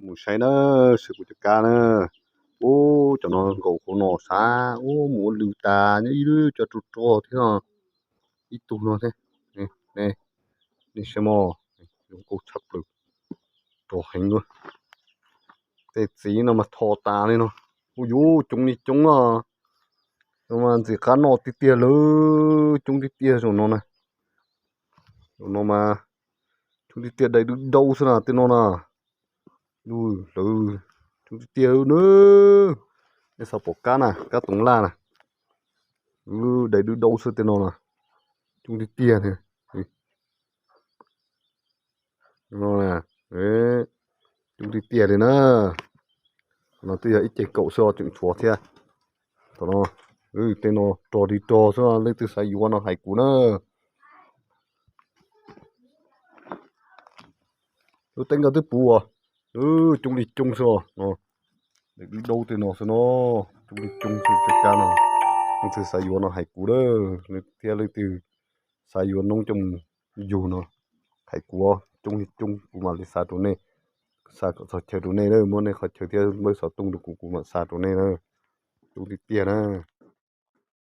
Mus saib na, saib kuv cov kab na. Ub, cov no nkaum hauv no sav, ub, mus ua lw tas nyob ib lub cov rog rog thiab no, ib tug no thiab. Nej saib mog, zoo nkauj tshaj plaws, rog heev luaj. Tej txiv no mas tho tas li no. Ub yuv, coob li coob os. No mas ntxim qab noj tiag tiag lawm, coob tiag tiag zaum no na. Zaum no mas coob tiag tiag, dai dub dau xwb na tej no na. Lawv coob tiag tiag na. Nej xav pom kab na, kab toov laj na. Dai dub dau xwb tej no na. Coob tiag tiag. Coob tiag tiag li na. No twb yog ib ce kaum xwb os, tseem tshuav thiab. Tam no tej no rog li rog xwb, leej twg xav yuav no hais kuv na. Lub teeb ko twb puv os. Coob li coob xwb os no. Dai dub dau tej no xwb no. Coob li coob xwb cov kab no. Leej twg xav yuav no hais kuv lawm, thiab leej twg xav yuav noob coj mus yug no hais kuv, coob li coob kuv mam li xa rau nej, xa kom txog chaw rau nej, muab nej qhov chaw thiab npawb xov tooj rau kuv, kuv mam xa rau nej na. Coob tiag tiag na.